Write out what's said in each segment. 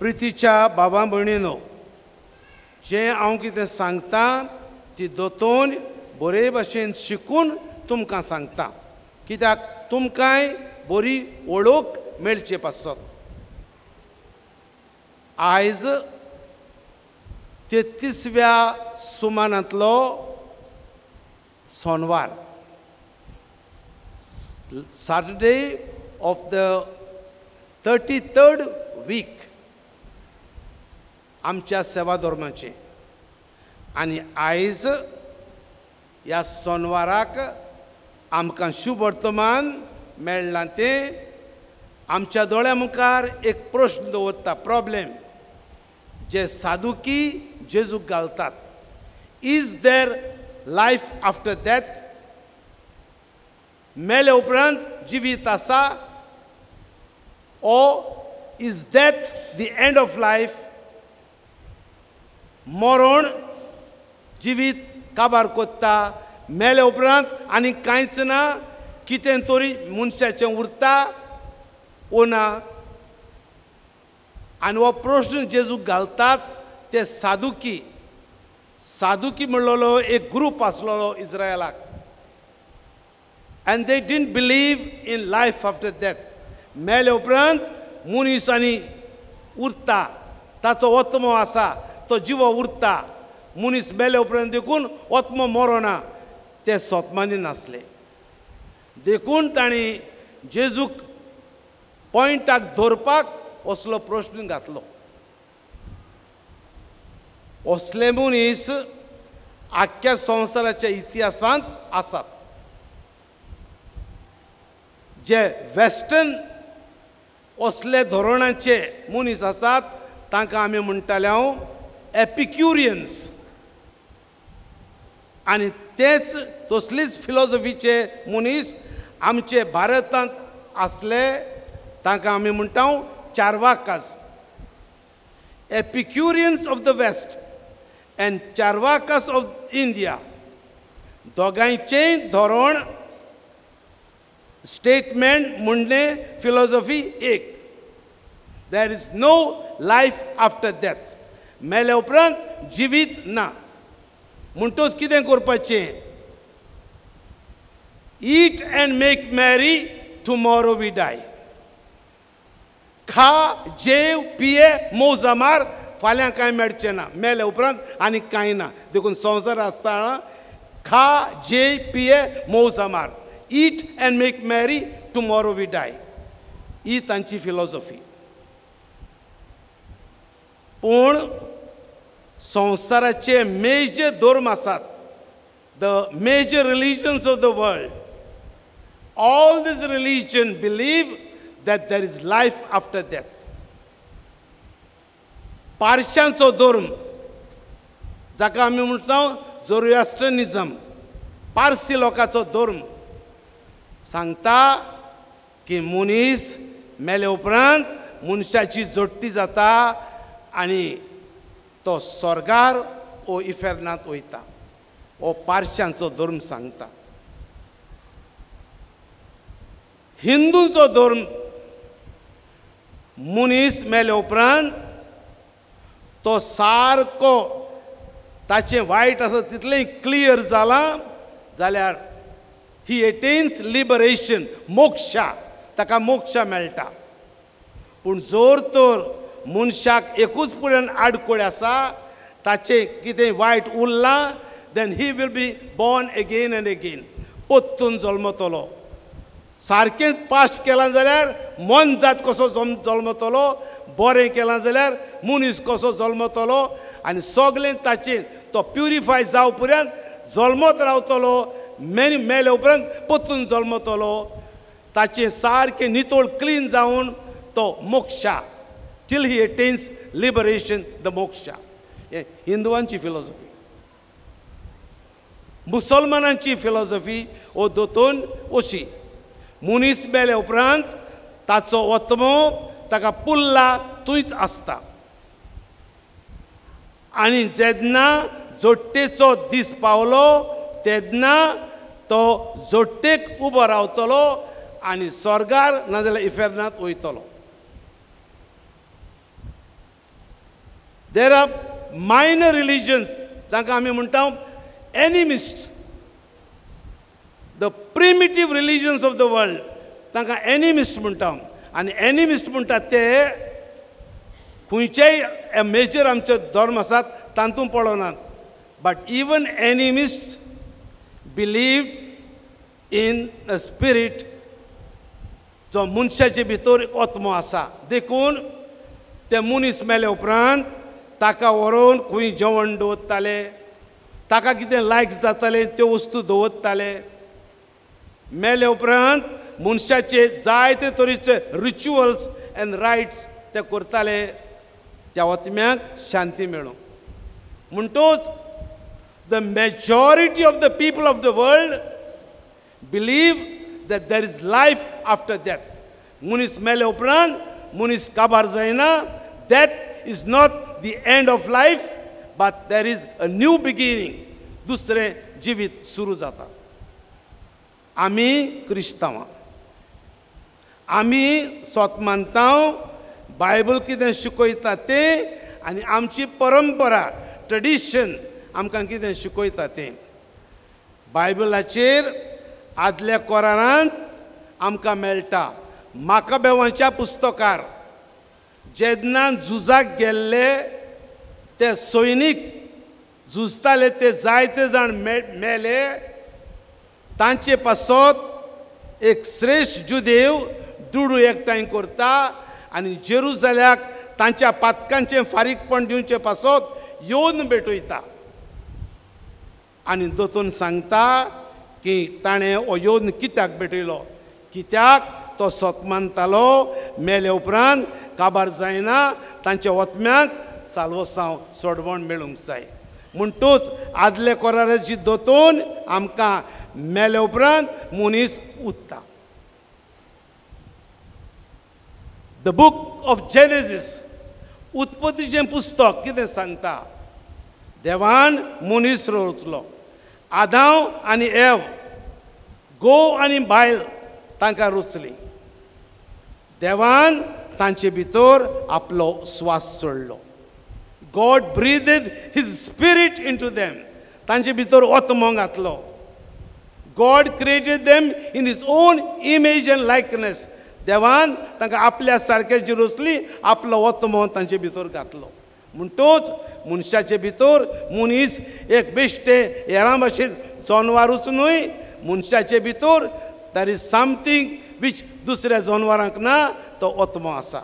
प्रितीच्या बाबा भयणीनो, जें हांव कितें सांगता ती दोतोन बरे भाशेन शिकून तुमकां सांगता, कित्याक तुमकांय बरी वळख मेळचे पासत। आयज 33व्या सुमानांतलो Sonwar, Saturday of the 33rd week आमच्या सेवा धर्माचें। आनी आयज ह्या सोनवाराक आमकां शुभ वर्तमान मेळ्ळां तें आमच्या दोळ्या मुखार एक प्रश्न दवरता, प्रॉब्लेम जे सादुकी जेजूक घालतात, is there life after death? मेले उपरांत जिवीत आसा, ओ is death the end of life? मरण जिवीत काबार कोत्ता, मेले उपरांत आनी कांयच ना, कितें तरी मनशाचें उरता ओ ना? आनी हो प्रश्न जेजूक घालतात ते सादुकी। सादुकी म्हणलेलो एक ग्रूप आसलेलो इस्रायलाक, and they didn't believe in life after death. मेले उपरांत मनीस आनी उरता, ताचो आत्मो आसा, तो जिवो उरता, मनीस मेले उपरांत देखून आत्मो मरोना, ते सोतमानी नासले। देखून तांणी जेजूक पॉयंटाक धरपाक असलो प्रश्न घातलो। असले मनीस आख्ख्या संवसाराच्या इतिहासांत आसात, जे वेस्टर्न असले धोरणाचे मनीस आसात तांकां आमी म्हणटाले हांव एपिक्युरियन्स। आनी तेच तसलीच फिलॉसॉफीचे मनीस आमचे भारतांत आसले, तांकां आमी म्हणटा Charvakas. Epicureans of the west and Charvakas of India, दोगांयचेंय धोरण स्टेटमेंट म्हणलें फिलॉसॉफी एक, there is no life after death, मेले उपरांत जिवीत ना। म्हणटोच कितें करपाचें? Eat and make merry, tomorrow we die. खा, जेव, पिये, मौजा मार, फाल्यां कांय मेळचें ना, मेले उपरांत आनी कांय ना। देखून संवसार आसतना खा, जेव, पिये, मौजा मार, eat and make merry, tomorrow we die, ही तांची फिलॉसॉफी। पूण संवसाराचे मेजर धर्म आसात, the major religions of the world, all this religion believe that there is life after death. पारशांचो धर्म जाका आमी म्हणटा झोरोएस्ट्रनिजम, पारसी लोकांचो धर्म सांगता की मनीस मेले उपरांत मनशाची जोडटी जाता आनी तो स्वर्गार ओ इफेर्नांत वयता, हो पारशांचो धर्म सांगता। हिंदूंचो धर्म मनीस मेले उपरांत तो सारको ताचें वायट आसा तितलें क्लियर जालां जाल्यार ही एटेन्स लिबरेशन, मोक्षा, ताका मोक्षा मेळटा। पूण जर तर मनशाक एकूच पुण्यान आडखळ आसा, ताचें कितें वायट उरलां, then he will be born again and again, परतून जल्मतलो। सारकेंच पास्ट केलां जाल्यार मन जात कसो जल्मतलो, बरें केलां जाल्यार मनीस कसो जल्मतलो, आनी सगळें ताचें तो प्युरिफाय जावं पर्यंत जल्मत रावतलो, मेले उपरांत परतून जल्मतलो, ताचें सारकें नितळ क्लीन जावन तो moksha, till he attains liberation, the moksha. हें हिंदवांची फिलॉसॉफी। मुसलमानांची फिलॉसॉफी ओ दोतोन अशी, मनीस मेले उपरांत ताचो आत्मो ताका पुल्ला थंयच आसता, आनी जेन्ना जोडटेचो दीस पावलो तेन्ना तो जोडटेक उबो रावतलो आनी स्वर्गार नाजाल्यार इफेर्नांत वयतलो। There are minor religions जांकां आमी म्हणटा animist, the primitive religions of the world, तांकां एनिमिस्ट म्हणटा. आनी एनिमिस्ट म्हणटात ते खंयचेय मेजर आमचे धर्म आसात तातूंत पडनात, but even animist believe in a spirit जो मनशाचे भितर आत्मो आसा. देखून ते मनीस मेले उपरांत ताका व्हरून खंय जेवण दवरताले, ताका कितें लायक जातालें त्यो वस्तू दवरताले. मेले उपरांत मनशाचे जायते तरेचे रिच्युअल्स एंड रायट्स ते करताले, त्या आत्म्याक शांती मेळूं. म्हणटोच the majority of the people of the world believe that there is life after death. मनीस मेले उपरांत मनीस काबार जायना. Death is not the end of life, but there is a new beginning. दुसरें जिवीत सुरू जाता. आमी क्रिस्तांवां, आमी स्वत मानता, बायबल कितें शिकयता तें, आनी आमची परंपरा ट्रेडिशन आमकां कितें शिकयता तें. बायबलाचेर आदल्या कोरारांत आमकां मेळटा माकाबेवांच्या पुस्तकार जेन्ना झुजाक गेल्ले ते सैनीक झुजताले ते जायते जाण मेले, तांचे पासत एक श्रेश्ठ जुदेव दुडू एकठांय करता आनी जेरुजाल्याक तांच्या पातकांचें फारीकपण दिवचे पासत येवन भेटयता. आनी दोतोन सांगता की ताणें हो येवन कित्याक भेटयलो, कित्याक तो सत मानतालो मेले उपरांत काबार जायना, तांच्या ओतम्याक साल्वसांव सोडवण मेळूंक जाय. म्हणटूच आदले कोराराची दोतोन आमकां मेले उपरांत मनीस उरता. The book of Genesis, उत्पत्तीचें पुस्तक कितें सांगता, देवान मनीस रचलो, आदांव आनी एव, घोव आनी बायल तांकां रचली. देवान तांचे भितर आपलो स्वास सोडलो. God breathed his spirit into them. तांचे भितर आत्मो घातलो. God created them in his own image and likeness. देवान तांकां आपल्या सारकें जी रचली, आपलो आत्मो तांचे भितर घातलो. म्हणटोच मनशाचे भितर मनीस एक बेश्टे हेरां भाशेन जनवारूच न्हय, मनशाचे भितर there is something which दुसऱ्या जनवारांक ना, तो आत्मो आसा.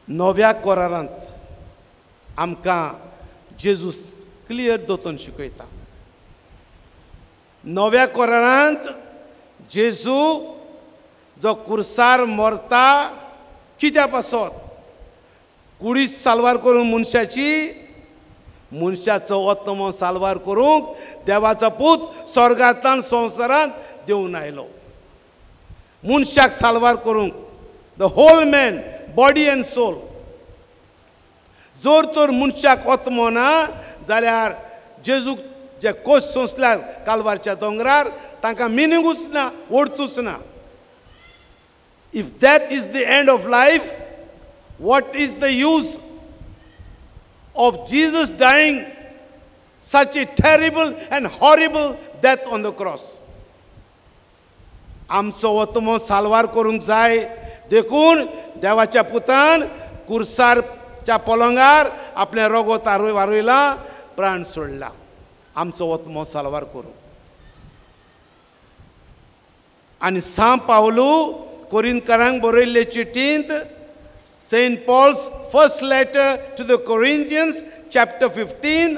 नव्या कोरारांत आमकां जेजूस क्लियर दोतोन शिकयता. नव्या कोरारांत जेजू जो कुर्सार मरता कित्या पासत, कुडीच साल्वार करूंक मनशाची, मनशाचो आत्मो साल्वार करूंक देवाचो पूत स्वर्गांतल्यान संवसारांत देंवन आयलो. मनशाक साल्वार करूंक, the whole man, body and soul. जर तर मनशाक आत्मो ना जाल्यार जेजूक जे कोश सोंसल्यार कालवारच्या दोंगरार तांकां मिनिंगूच ना, ओडतूच ना. If that is the end of life, what is the use of Jesus dying such a terrible and horrible death on the cross? आमचो आत्मो साल्वार करूंक जाय, देखून देवाच्या पुतान कुर्सारच्या पलंगार आपलें रगत वारयलां, प्राण सोडला, आमचो आत्मो साल्वार करूंक. आनी सां पावलू कोरिंतकारांक बरयल्ले चिटींत, Saint Paul's first letter to the Corinthians chapter 15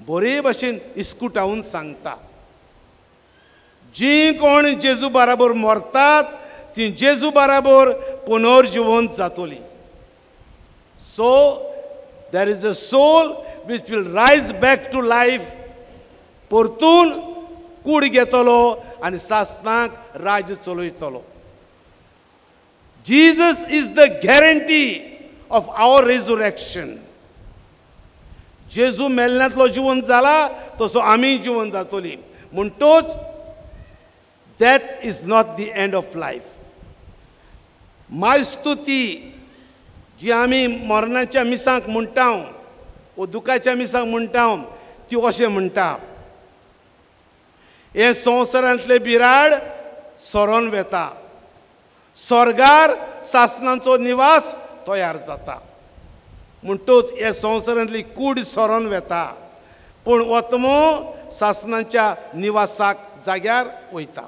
बरे भाशेन इस्कुटावन सांगता, जी कोण जेजू बराबर मरतात ती जेजू बराबर पुनर्जिवंत जातली. So there is a soul which will rise back to life, परतून कूड घेतलो आनी सासणाक राज्य चलयतलो. Jesus is the guarantee of our resurrection. जेजू मेल्ल्यांतलो जिवन जाला तसो आमी जिवन जातली. म्हणटोच death is not the end of life. मायस्तुती जी आमी मरणाच्या मिसांक म्हणटा वो दुखाच्या मिसांक म्हणटा ती अशें म्हणटा, हे संवसारांतले बिराड सरोन वेता, स्वर्गार सासणांचो निवास तयार जाता. म्हणटूच हे संवसारांतली कूड सरोन वेता पूण वतमो सासणांच्या निवासाक जाग्यार वयता.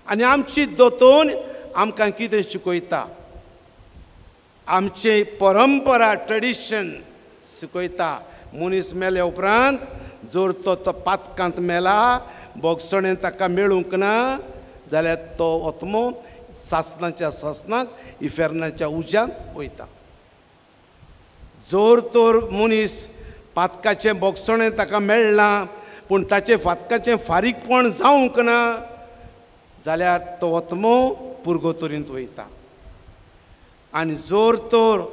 आनी आमची दोतोन आमकां कितें शिकयता, आमची परंपरा ट्रेडिशन शिकयता. मनीस मेल्या उपरांत जर तो तो पातकांत मेला, भोगसणें ताका मेळूंक ना जाल्यार तो आत्मो सासणाच्या सासणाक इफेर्नाच्या उज्यांत वयता. जर तर मनीस पातकाचें भोगसणें ताका मेळ्ळां पूण ताचें फातकाचें फारीकपण जावंक ना जाल्यार तो आत्मो पुर्गोतोरींत वयता. आनी जर तर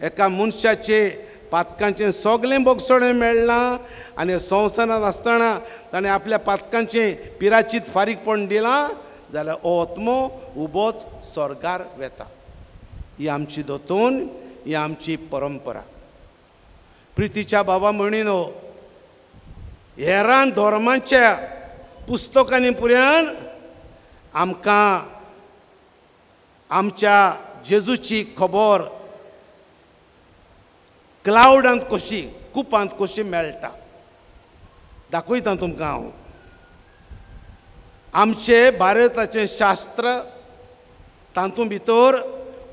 एका मनशाचे पातकांचें सगळें भोगसणें मेळ्ळां आनी संवसारांत आसतना ताणें आपल्या पातकांचें पिराचीत फारीकपण दिलां जाल्यार हो आत्मो उबोच स्वर्गार वेता. ही आमची दोतोन, ही आमची परंपरा. प्रितीच्या बाबा म्हणिनो, हेरान धर्मांच्या पुस्तकांनी पुऱ्यान आमकां आमच्या जेजूची खबर क्लावडांत कशी, कुपांत कशी मेळटा दाखयता तुमकां हांव. आमचे भारताचें शास्त्र तातूंत भितर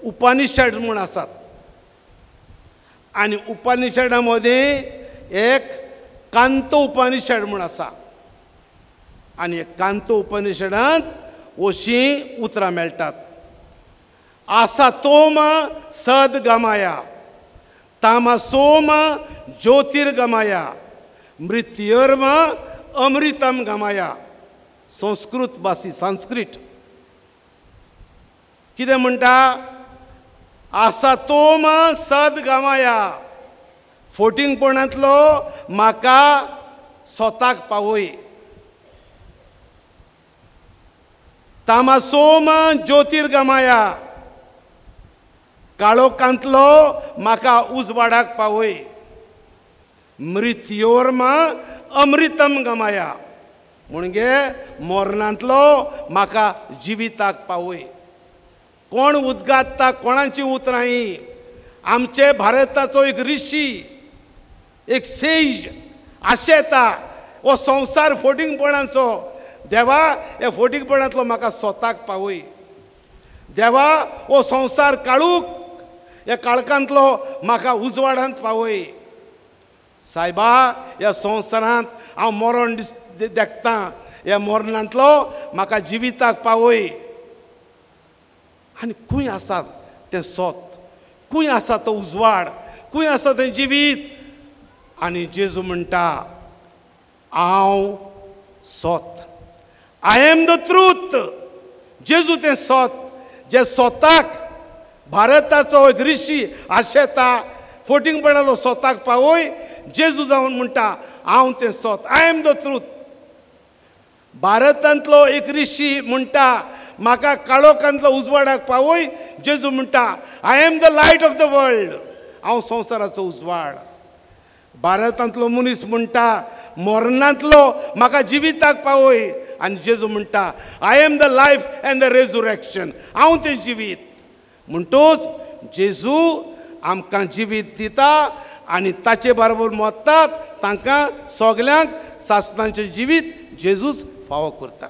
उपनिषद म्हूण आसात आनी उपनिषदा मदीं एक कांत उपनिषद म्हूण आसा आनी कांत उपनिषदांत अशीं उतरां मेळटात, आसा तोमा सदगमाया, तामासोमा ज्योतिर्गमाया, मृत्योर्मा अमृतम गमाया. संस्कृत भाशी, संस्कृत कितें म्हणटा, आसा तोमा सदगमाया, फोटिंगपणांतलो म्हाका स्वताक पावय, तामासोमा ज्योतिर्गमाया, काळोखांतलो म्हाका उजवाडाक पावय, मृत्योर्मा अमृतम गमाया, म्हणजे मरणांतलो म्हाका जिविताक पावय. कोण उद्गाता, कोणाची उतरां ही? आमचे भारताचो एक ऋषी, एक सेज आशेता हो संवसार फोटिंगपणाचो, देवा ह्या फोटिंगपणांतलो म्हाका स्वताक पावय, देवा हो संवसार काळूक, ह्या काळखांतलो म्हाका उजवाडांत पावय, सायबा ह्या संवसारांत हांव मरण देखतां, ह्या मरणांतलो म्हाका जिविताक पावय. आनी खंय आसा तें सोत, खंय आसा तो उजवाड, खंय आसा तें जिवीत? आनी जेजू म्हणटा, हांव सोत, I am the truth. जेजू तें सोत जे सोताक भारताचो एक ऋषी आशेता फोटिंगपणाचो सोताक पावय, जेजू जावन म्हणटा हांव तें सोत, I am the truth. भारतांतलो एक ऋषी म्हणटा म्हाका काळोखांतलो उजवाडाक पावय, जेजू म्हणटा I am the light of the world, हांव संवसाराचो उजवाड. भारतांतलो मनीस म्हणटा मरणांतलो म्हाका जिविताक पावय, आनी जेजू म्हणटा I am the life and the resurrection, हांव तें जिवीत. म्हणटूच जेजू आमकां जिवीत दिता आनी ताचे बरोबर मरतात तांकां सगल्यांक सासणाचें जिवीत जेजूच फावो करता.